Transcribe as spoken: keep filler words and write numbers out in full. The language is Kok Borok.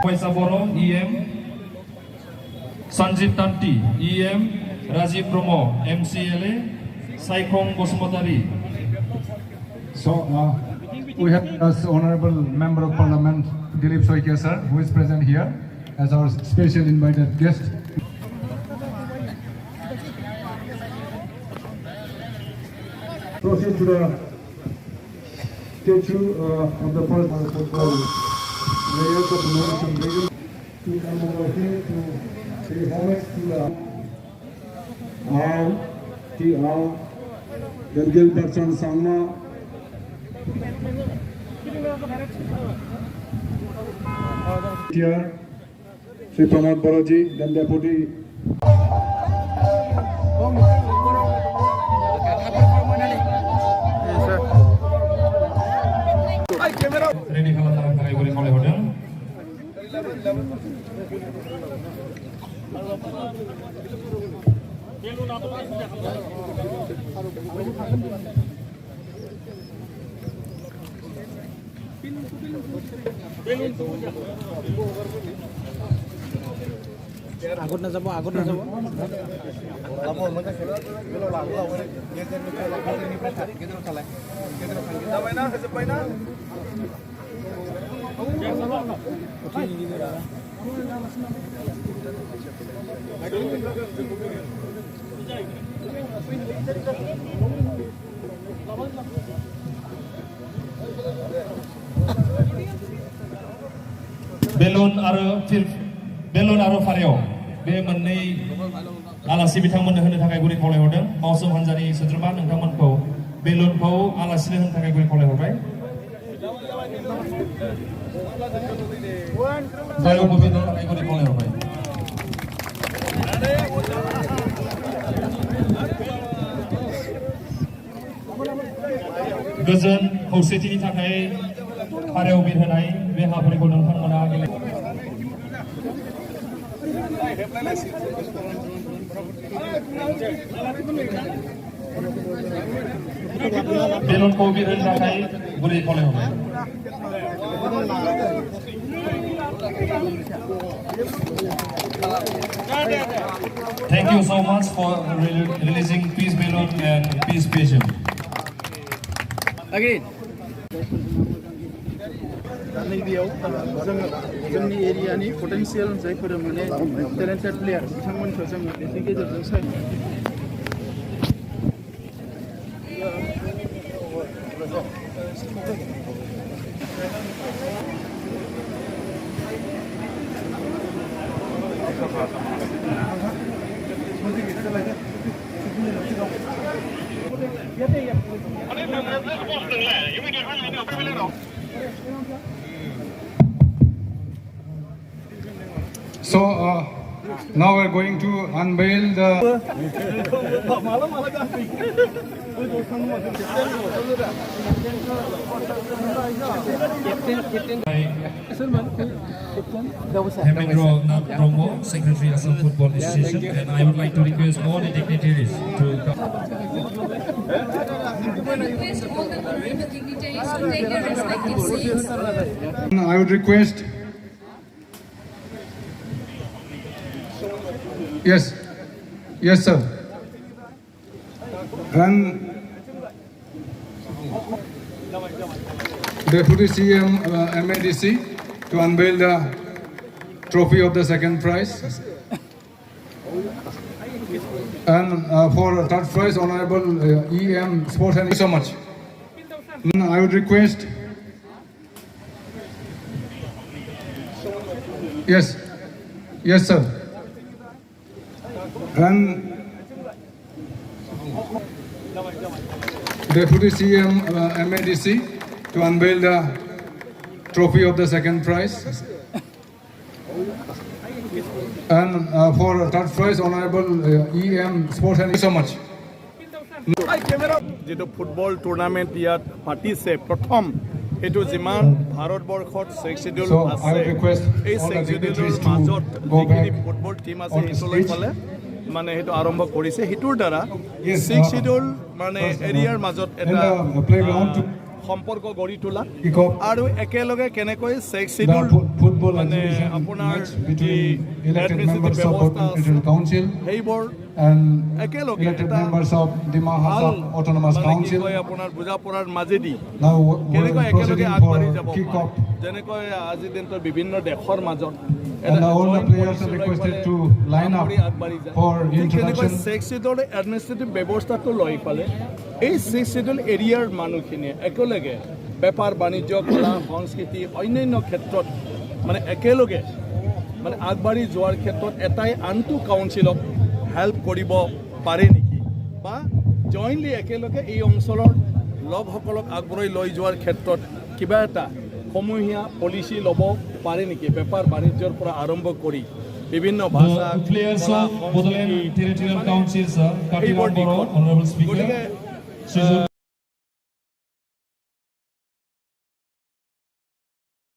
Paisa Boro, E M, Sanjeev Tanti, E M, Rajiv Brahma, M C L A, Saikhong Basumatari. So, uh, we have as Honorable Member of Parliament Dilip Saikia sir, who is present here as our special invited guest. Proceed to the statue, uh, of the first football players of the North Eastern region. To come over here to pay homage to the Ao, T Ao, then Gilbertson Sangma. Here, Sri Pramod Boroji, then Deputy. Ready khalamna thangwi guri khaulai hordeng. Agot na jabo, agot na jabo. Belon aro phir, Belon aro Phareo, be mwnwi alasi bithanmano hwnwi thangwi guri khaulai hordeng. Mausom hanjani sodroma nongthangmano Belon kho alasino hwnwi thangwi guri khaulai horbai. Phareo bo Belon thangwi guri khaulai horbai. Gojon khausetini thangwi Phareo birhwnai be haphari ko nongthangmano agile. Belon ko birhwn thangwi guri khaulai horbai. Thank you so much for rele-, releasing peace balloon and peace pigeon. Again. Naibeyaw, uh, जोङो जोंनि area नि potential जायफोर माने talented player बिथांमोनखौ जोङो बेनि गेजेरजों सायख'नो So, uh, now we're going to unveil the Hemendra Nath Brahma, Secretary, Assam Football Association, and I would like to request all the dignitaries to come. Request all the honorable dignitaries to take their respective seats. I would request. Yes. Yes, sir. And Deputy C M, uh, M A D C to unveil the trophy of the second prize. And, uh, for third prize, Honorable, uh, E M Sports and so much. Mm, I would request. Yes. Yes, sir. And Deputy C M, uh, M A D C to unveil the trophy of the second prize. And, uh, for third prize, Honorable, uh, E M Sports and so much. যিটো football tournament ইয়াত পাতিছে প্ৰথম, এইটো যিমান ভাৰতবৰ্ষত six schedule So, I আছে, would request এই all the six শ্বিডিউলৰ dignitaries to মাজত go যিখিনি back ফুটবল টিম আছে, on সেইটোলৈ stage. ফালে মানে সেইটো আৰম্ভ কৰিছে। সেইটোৰ দ্বাৰা Yes, ছিক্স uh, শ্বিডিউল মানে first, uh, এৰিয়াৰ মাজত in এটা, the playground to আহ, সম্পৰ্ক গঢ়ি তোলা kick off আৰু একেলগে কেনেকৈ six the schedule foot-, football মানে আপোনাৰ যি এডমিনিষ্ট্ৰেটিভ ব্যৱস্থা আছে, সেইবোৰ একেলগে এটা ভাল, মানে কি কয়, আপোনাৰ বুজা পৰাৰ মাজেদি কেনেকৈ একেলগে আগবাঢ়ি যাব পাৰে। যেনেকৈ আজিৰ দিনটোৰ বিভিন্ন দেশৰ মাজত এটা জইণ্ট পলিচি লৈ পেলাই কাম কৰি আগবাঢ়ি যায়, ঠিক তেনেকৈ ছিক্স শ্বিডিউলৰ এডমিনিষ্ট্ৰেটিভ ব্যৱস্থাটো লৈ পেলাই এই ছিক্স শ্বিডিউল এৰিয়াৰ মানুহখিনিয়ে একেলগে বেপাৰ বাণিজ্য, কলা, সংস্কৃতি, অন্যান্য ক্ষেত্ৰত মানে একেলগে মানে আগবাঢ়ি যোৱাৰ ক্ষেত্ৰত এটাই আনটো কাউন্সিলক হেল্প কৰিব পাৰে নেকি বা জইণ্টলি একেলগে এই অঞ্চলৰ লোকসকলক আগবঢ়াই লৈ যোৱাৰ ক্ষেত্ৰত কিবা এটা সমূহীয়া পলিচি ল'ব পাৰে নেকি? বেপাৰ বাণিজ্যৰ পৰা আৰম্ভ কৰি বিভিন্ন ভাষা, কলা, সংস্কৃতি, মানে এইবোৰ দিশত। গতিকে